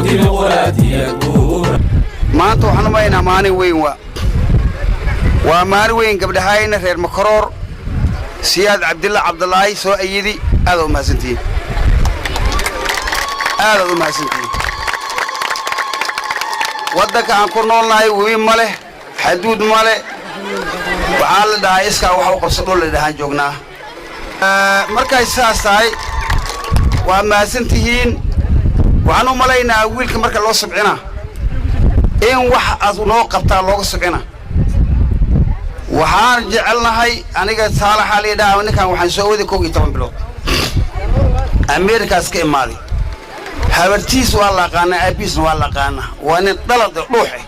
Dimuqraadiyad. Maanta waxaan u malaynaa maalin weyn. Waa maalin weyn. Gabdhahayna reer Makaroor, Siyaad Cabdilla Cabdulaahi soo ayidi. Aadaad u mahadsantihiin, aadaad u mahadsantihiin. Waddanka aan ku noolnahay webi ma leh, xaduud ma leh. Waxaa la dhahaa iskaa wax u qabso dhul la dhahaan joognaa. Markay sidaas tahay, waa mahadsantihiin. Waxaan u malaynaa wiilka marka loo subcina in wax aad noo qabtaa looga subcina. Waxaan jecelnahay, aniga Saalaxaa la yidhaha, ninkan waxaan soo waday 11 bilood, Ameerikaas ka imaaday. Habartiis waa la aqaanaa, aabihiisna waa la aqaanaa. Waa nin dhalad dhuux eh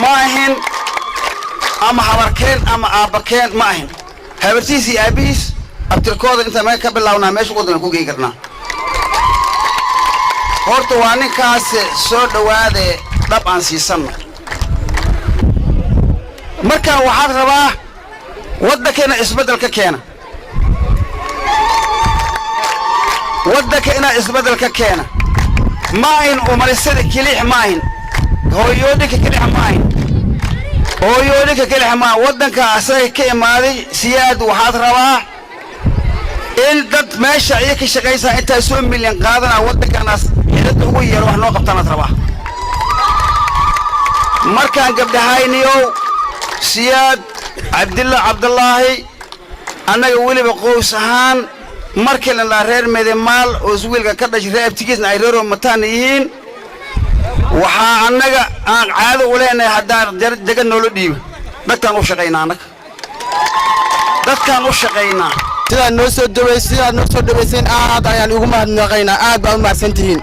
ma ahin ama habarkeen ama aabbakeen ma ahin. Habartiis iyo aabbihiis abtirkooda intaan meel ka bilawnaa meesha waddanka ku geyn karnaa. Horta waa ninkaas soo dhowaadee dhab aan siisanno. Markaan waxaad rabaa waddanka isbeddel ka keena, waddanka inaa isbeddel ka keena. Ma ahin umalisada keliix, ma ahin hooyoodhinka kelix, ma ahin hooyoodhinka kelix ma ahin. Waddanka asaga ka imaaday Siyaad, waxaad rabaa in dad meesha iyo ka shaqaysaa intaa soo milyan qaadanaa waddankanaas xidadda ugu yeero wax noo qabtaanaad rabaa. Markaan gabdhahayniyow, Siyaad Cabdilla Cabdulaahi, annaga weliba qows ahaan markii la dhaa reer Medemaal oo wiilka ka dhashay, reer abtigiisna ay reeroo mataana yihiin, waxaa annaga aan caado u leenahay haddaan degan noola dhiiba, dadkaan u shaqaynaa. Annaga dadkaan u shaqaynaa. Sidaad noo soo dhawayseen aad ayaan ugu mahadnaqaynaa. Aad baad u mahadsan tihiin.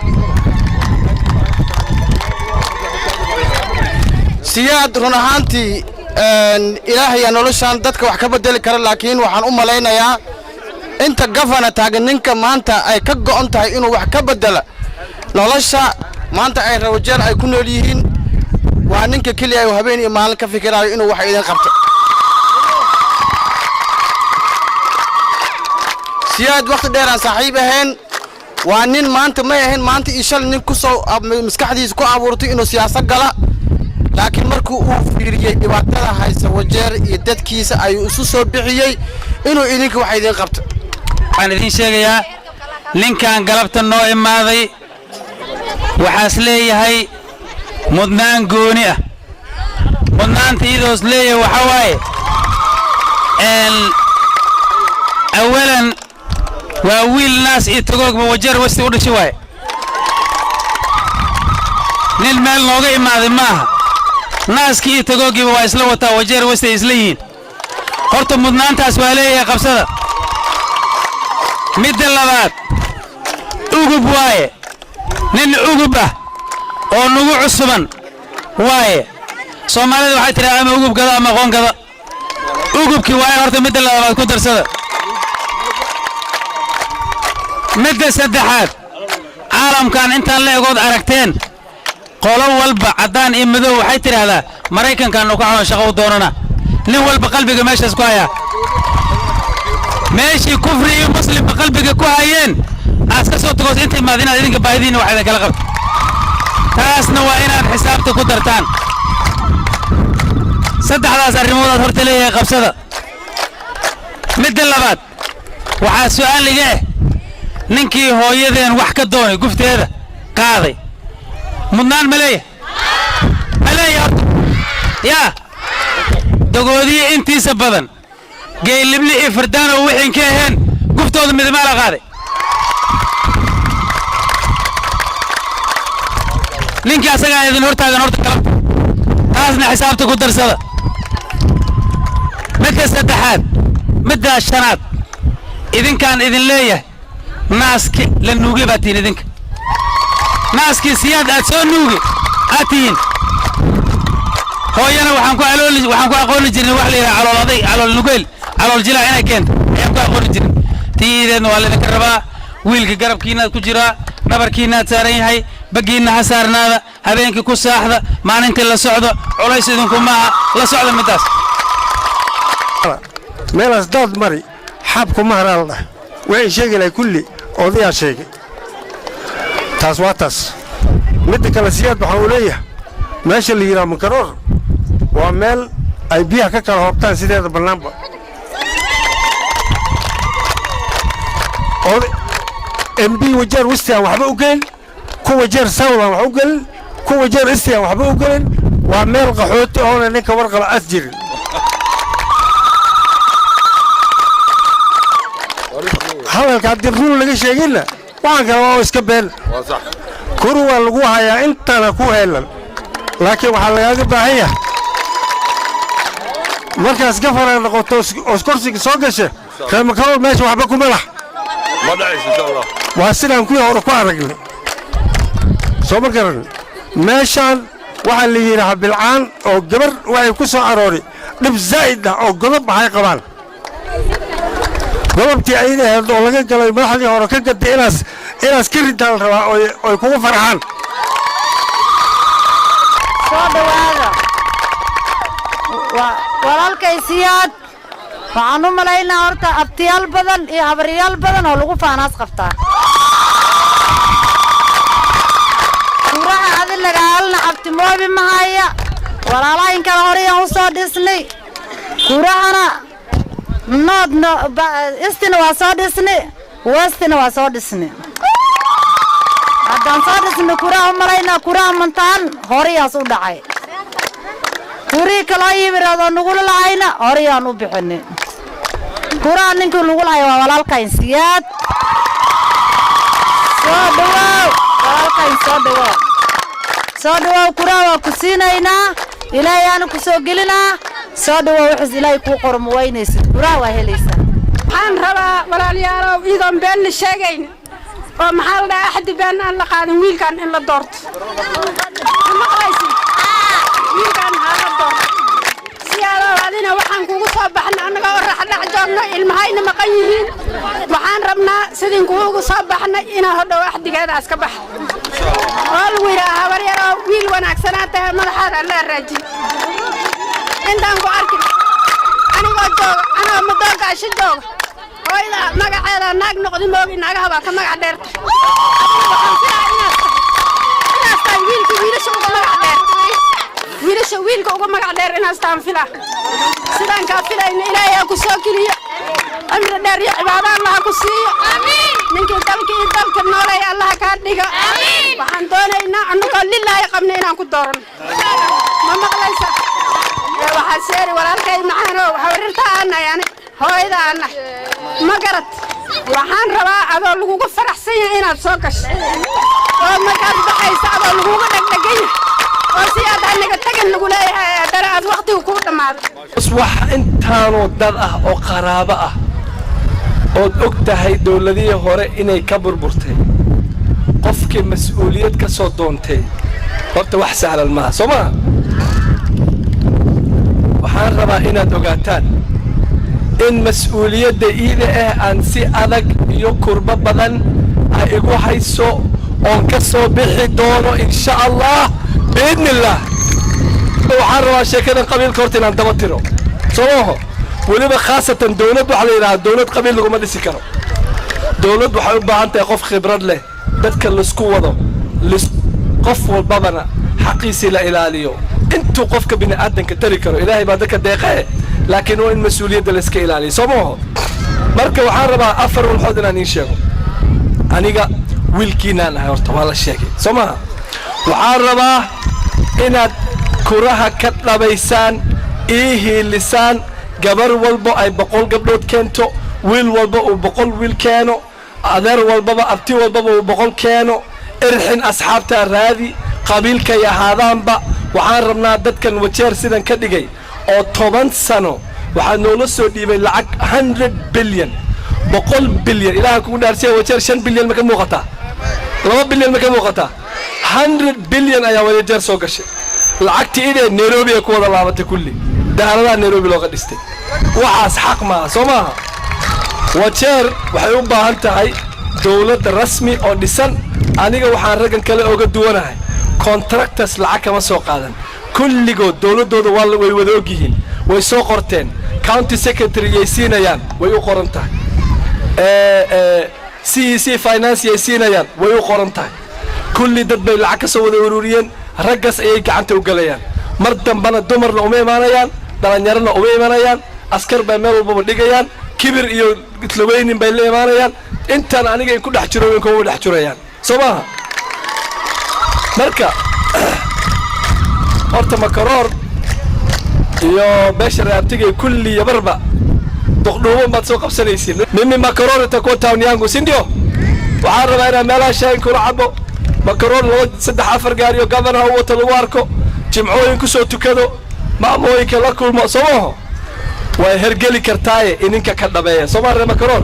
Siyaad run ahaantii ilaahayaa noloshaan dadka wax ka bedeli kara, laakiin waxaan u malaynayaa inta gafana taagan ninka maanta ay ka go'on tahay inuu wax ka beddela nolosha maanta ay rawajeel ay ku nool yihiin. Waa ninka keliya uu habeen iyo maalin ka fikiraayo inuu wax idin qabto. Siyaad wakhti dheeraan saaxiib ahayn. Waa nin maanta may ahayn maanta iyo shalay nin ku soo maskaxdiisa ku abuurtay inuu siyaasad gala, laakiin markii uu fiiriyey dhibaatada haysa Wajeer iyo dadkiisa ayuu isu soo bixiyey inuu idinka wax idin qabto. Waxaan idiin sheegayaa ninkan galabta noo imaaday waxaas leeyahay mudnaan gooni ah. Mudnaanta iyadoos leeyahay waxaa waaye, awalan waa wiil naas iyo tagoogba Wajeer Westi u dhashay waaye. Nin meel nooga imaaday maaha. Naaskii iyo tagooggiiba waa isla wataa, Wajeer Westi ay isla yihiin. Horta mudnaantaas waa leeyahay, qabsada. Midda labaad, ugub waaye. Nin ugub ah oo nugu cusuban waaye. Soomaalida waxay tidhaha ama ugub gada ama aqoon gada. Ugubkii waaye. Horta midda labaad ku darsada. Midda saddexaad, caalamkan intaan la egood aragteen, qolo walba caddaan iyo madow waxay tidhaahdaa Maraykankaannu ka cawn shaqo u doonana. Nin walba qalbiga meeshaas ku hayaa, meeshii kufri iyo muslimba qalbiga ku hayeen aad ka soo tagoos inta imaad inaad idinka baahidiinna wax idin kala qabto. Taasna waa inaad xisaabta ku dartaan. Saddexdaas arrimood aad horta leeyahay, qabsada. Midda labaad, waxaa su'aal iga ah: ninkii hooyadeen wax ka doonay, gufteeda qaaday, mudnaan ma leeyahay? Ma leeyahay horta? Yaa dogoodiye intiisa badan geylibli iyo fardaano wixiin ka aheen guftooda midmaala qaaday. Ninkii asagaa idin hortaagan horta galabta, taasna xisaabta ku darsada. Midda saddexaad, midda shanaad, idinkaan idin leeyahay, naaski la nuugay baad tihiin idinka. Naaskii Siyaad aad soo nuugi aad tihiin. Hooyana waxaan ku alooli, waxaan ku aqooni jirnay wax la yidhaha calool aday, calool nugeyl, calool jilaac inay keento ayaan ku aqooni jirnay. Tiideedna waa laydinka rabaa. Wiilka garabkiinaad ku jiraa, dhabarkiinaad saaran yahay, baggiinna ha saarnaada. Habeenkii ku saaxda, maalintii la socdo, culays idinku maaha. La socda middaas. Meelaas daad mari xaabku ma haraa la dhahay. Waxay sheegi lahay kulli odayaa sheegay. Taas waa taas. Midda kale, Siyaad waxaa uu leeyahay meesha la yidhaha Makaroor waa meel ay biyaha ka kala hoobtaan sideeda bannaanba. MP Wajeer West aan waxba u gelin, ku Wajeer South aan wax u gelin, ku Wajeer East aan waxba u gelin. Waa meel qaxooti oona ninka warqaba as jirin. Hadalka haddii run laga sheeginna, waxaan kale waa iska been. Kuru waa lagu hayaa intana ku heelan, laakiin waxaa lagaaga baahan yahay markaas gafara noqoto oos korsiga soo gasha, reer Makaroor meesha waxba kuma lah. Waa sidaan kuwii hore ku aragnay, soo ma garan? Meeshaan waxaa la yidhaha bilcaan oo gabar waxay ku soo aroori dhib zaa'id ah oo godob maxay qabaan, godobtii ayada ahayd oo laga galay madaxdii hore ka gaday inaas ka ridaan la rabaa oy kugu farxaan. Soo dhowaada walaalkay Siyaad. Waxaan u malaynaa horta abtiyaal badan iyo habaryaal badan oo lagu faanaas qabtaa. Kuraha adi lagaalna abtimoobi mahaya, walaalaha kala horeyaan u soo dhisnay. Kurahana noodna istina waa soo dhisnay, westina waa soo dhisnay. Haddaan soo dhisnay kuraha, u malaynaa kuraha mantaan horeyaas u dhacay. Kurihii kaloo yimiradoo nagula lahayna horeyaan u bixinay. Kuraha ninkii lagu lahay waa walaalkayn Siyaad. Soo dhawaaw walaalkayn, soo dhawaaw, soo dhawaaw. Kuraha waa ku siinaynaa, Ilaahay aana ku soo gelinaa. Soo dhawaaw, waxaas Ilaahay kuu qoro ma waynaysid, kuraha waa helaysaa. Waxaan rabaa walaalayaalow, iidoon been la sheegayn oo maxaa la dhahaa, axdi been aan la qaadin, wiilkan in la doorto. Ma maqlaysid? Wiilkan ha la doorto. Siyaadow, adina waxaan kugu soo baxna annaga oo raxdhax joogno, ilmahayna maqan yihiin. Waxaan rabnaa sidin kuugu soo baxnay inaa hodhow axdigeedaas ka bax oo lagu yidhaha habar yaroo wiil wanaagsanaa tahay, madaxaada alla raajiyo. Intaan ku arkin anigoo jooga, anoo madooggaasho jooga, hooyada magaceeda naag noqdi moogi, naagaha baa ka magac dheerta. Waxaan filaa inaas tahay wiilkii wiilasha uga magac dheer, wiilasha wiilka uga magac dheer inaas tahan filaa. Sidaan kaa filayna Ilaahay ha ku soo geliyo, cimri dheer iyo cibaado Allaha ku siiyo. Ninkii dalka iyo dalka noolay Allaha kaa dhiga. Waxaan doonaynaa annagoo lilaahi qabna inaan ku dooranno. Ma maqlaysa? Waxaa seeri walaalkay macaanow, hawarirta aannahay, ani hooyada aannahay, ma garad? Waxaan rabaa adoo lagugu faraxsan yahay inaad soo gasho, oo markaad baxaysa adoo lagugu dhegdhegan yahay oo si aad anaga tagin lagu leeyahay, haddana aad waqtiga kuu dhammaaday. Wax intaanoo dad ah oo qaraabo ah ood og tahay dawladihii hore inay ka burburtay, qofkii mas-uuliyad ka soo doontay horta wax sahlan maaha, soo maha? Waxaan rabaa inaad ogaataan in mas-uuliyadda iida ah aan si adag iyo kurbo badan ay igu hayso oon ka soo bixi doono, insha Allah, biidni illaah. Waxaan rabaa sheekadan qabiilka horta inaan daba tiro, soo maaho? Weliba khaasatan dawlad waxaa la yidhahaa dawlad qabiil laguma dhisi karo. Dawlad waxay u baahan tahay qof khibrad leh, dadka laisku wado, qof walbabana xaqiisii la ilaaliyo, intuu qofka bini aadanka tari karo. Ilaahay baa dadka deeqee, laakiin waa in mas-uuliyadda layska ilaaliyo, soo maaho? Marka waxaan rabaa afar walxood inaan iin sheego. Aniga wiilkiinaan ahay, horta waa la sheegay, soo maha? Waxaan rabaa inaad kuraha ka dhabaysaan, ii hiilisaan. Gabar walba ay 100 gabdhood keento, wiil walba uu 100 wiil keeno, adeer walbaba, abti walbaba uu 100 keeno. Irxin asxaabtaa raadi, qabiilkay ahaadaanba. Waxaan rabnaa dadkan Wajeer sidan ka dhigay oo 10 sano waxaa noola soo dhiibay lacag 100 billion, 100 bilyan. Ilaaha kugu dhaarsiya, Wajeer 5 bilyan ma ka muuqataa? 2 bilyan ma ka muuqataa? 100 bilyan ayaa Wajeer soo gashay. Lacagtii idee Nairobi ay ku wada laabatay, kulli daharadaha Nairobi looga dhistay. Waxaas xaq maaha, soo maaha? Wajeer waxay u baahan tahay dowladda rasmi oo dhisan. Aniga waxaan raggan kale oga duwanahay, contractors lacag kama soo qaadan. Kulligood dowladdooda waa way wada og yihiin, way soo qorteen. County secretary yay siinayaan, way u qoran tahay. CEC finance yay siinayaan, way u qoran tahay. Kulli dad bay lacag ka soo wada ururiyeen. Raggaas ayay gacanta u galayaan. Mar dambana dumarna uma imaanayaan, dhalinyarona uma imanayaan. Askar bay meel walbaba dhigayaan. Kibir iyo islaweynin bay la imaanayaan. Intaan aniga in ku dhex jiro in kuma dhex jirayaan, soo maaha? Marka horta Makaroor iyo beesha reabtigay kulli yabarba duqdhuuban baad soo qabsanaysiin. Mimi Makaroor itakuwa town yangu, si ndio? Waxaan rabaa inaan meelaha shaahin kula cabo Makaroor, laba, saddex, afar gaari oo governor u wata lagu arko, jimcooyin kusoo tukado, maamooyinka la kulmo, soo maaho? Way hergeli kartaaye ininka ka dhabeeya, soo maa, reer Makaroor?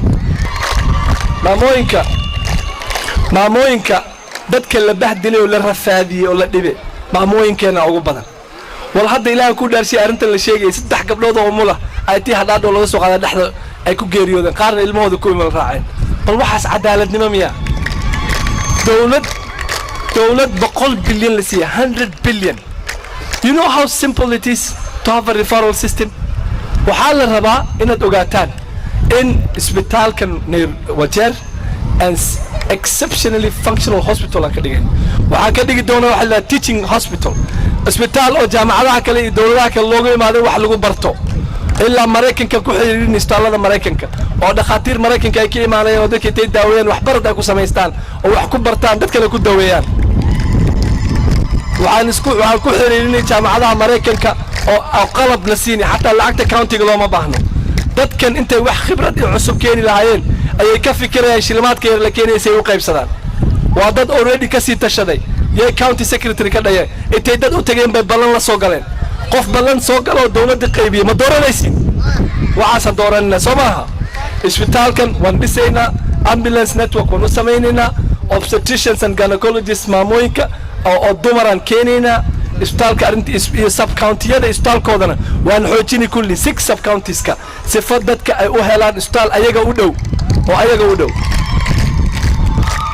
Maamooyinka dadka la bahdilay oo la rafaadiyey oo la dhibe, maamooyinkeenna ugu badan. Wal hadda Ilaaha ku dhaarsiya, arrintan la sheegayay, saddex gabdhood oo umula ay tii hadhaadhoo laga soo qaada dhexda ay ku geeriyoodeen, qaarna ilmahooda ku imal raaceen. Bal waxaas cadaaladnimo miya? Dowlad 100 bilyan la siiya, 100 billion. You know how simple it is to have a referral system? Waxaa la rabaa inaad ogaataan in isbitaalkan Wajeer and exceptionally functional hospital aan ka dhigay. Waxaan ka dhigi doonaa waxa la teaching hospital, isbitaal oo jaamacadaha kale iyo dowladaha kale loogu imaaday wax lagu barto, ilaa Maraykanka ku xiriirin, isbitaallada Maraykanka oo dhakhaatiir Maraykanka ay ka imaanayaan, oo dadka intay daaweeyaan waxbarad ay ku samaystaan oo wax ku bartaan, dad kale ku daweeyaan. Waxaan ku xiriirinay jaamacadaha Maraykanka oo qalab la siinay. Xataa lacagta countyga looma baahno. Dadkan intay wax khibrad iyo cusub keeni lahaayeen ayay ka fikirayaan shilimaadka yar la keenaya si ay u qaybsadaan. Waa dad already ka sii tashaday. Yay county secretary ka dhayeen, intay dad u tageen bay ballan la soo galeen. Qof ballan soo gala oo dowladda qaybiye ma dooranaysin? Waxaasaan dooranayna, soo maaha? Isbitaalkan waan dhisaynaa, ambulance network waan u samaynaynaa, obstetricians and gynecologists, maamooyinka oo dumaraan keenaynaa isbitaalka arrinta iyo subcountiyada isbitaalkoodana waan xoojini, kulli six subcounties-ka, sifa dadka ay u helaan isbitaal ayaga u dhow oo ayaga u dhow.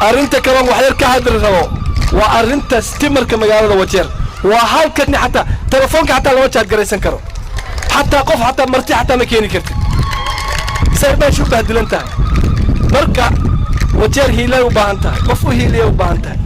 Arrinta kaloon wax yar ka hadli rabo waa arrinta stimarka magaalada Wajeer. Waa halkan, xataa telefoonka xataa lama charge garaysan karo, xataa qof xataa marti xataa ma keeni kartid, say meesha u bahdilan tahay. Marka Wajeer hiilay u baahan tahay, qof u hiiliyay u baahan tahay.